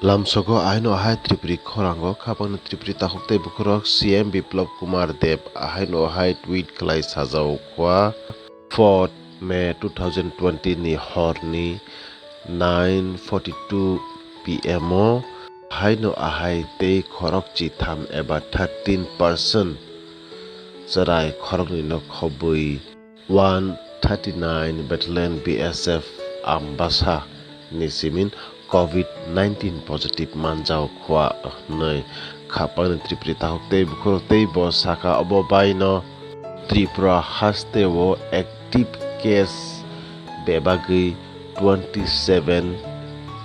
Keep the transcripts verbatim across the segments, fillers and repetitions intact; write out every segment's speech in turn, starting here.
Lamsogo ahaino ahai Tripuri khorango khapangni Tripuri takhuk tei bukhurok C M Biplab Kumar Deb ahaino ahai tweet khlai sajao khua, fourth May two thousand twenty ni horni nine forty-two P M o ahaino ahai tei khorok chitham eba thirteen person chwrai khoroknwino khobwi one thirty-nine Battalion B S F Ambasa ni simin covid nineteen positive manjao khua hwnwi khapangni Tripuri takhuk tei bukhurok tei bo saka obo baino Tripura hasteo active case bebagwi twenty seven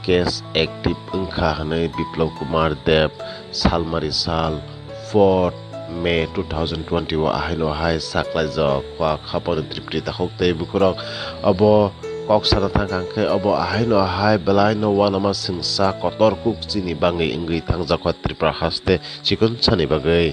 case active wngkha hwnwi Biplab Kumar Deb salmari sal fourth May two thousand twenty o ahaino ahai saklaijak khua khapangni Tripuri takhuk tei bukhurok. Obo kok sana thangkha hwnkhe obo ahaino ahai belaino uanama singsa kotor kuk chini bangwi wngwi thangjakha Tripura haste chikon sani bagwi.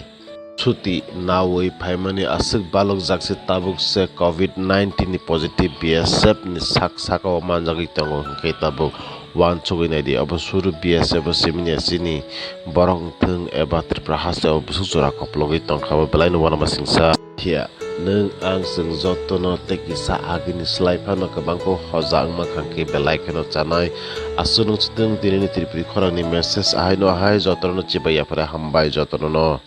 Chuti nawi phaimani aswk balokjak se tabuk se covid nineteen ni positive B S F ni sak saka o manjagwi tongo hwnkhe tabuk uansugwi naidi obo suru B S F o simini chini borok wngthung eba Tripura haste o bwswk jora koplogwi tongkha bo belaino uanama singsa. Phiya nwng ang chwng jotono tei kisa agini slai phano kwbangkhe hoja wngma kha hwnkhe belai kheno chanai. Aswk nwng chwtwng dinini Tripuri khorangni message ahaino ahai jotono chibai yaphare hambai jotono no.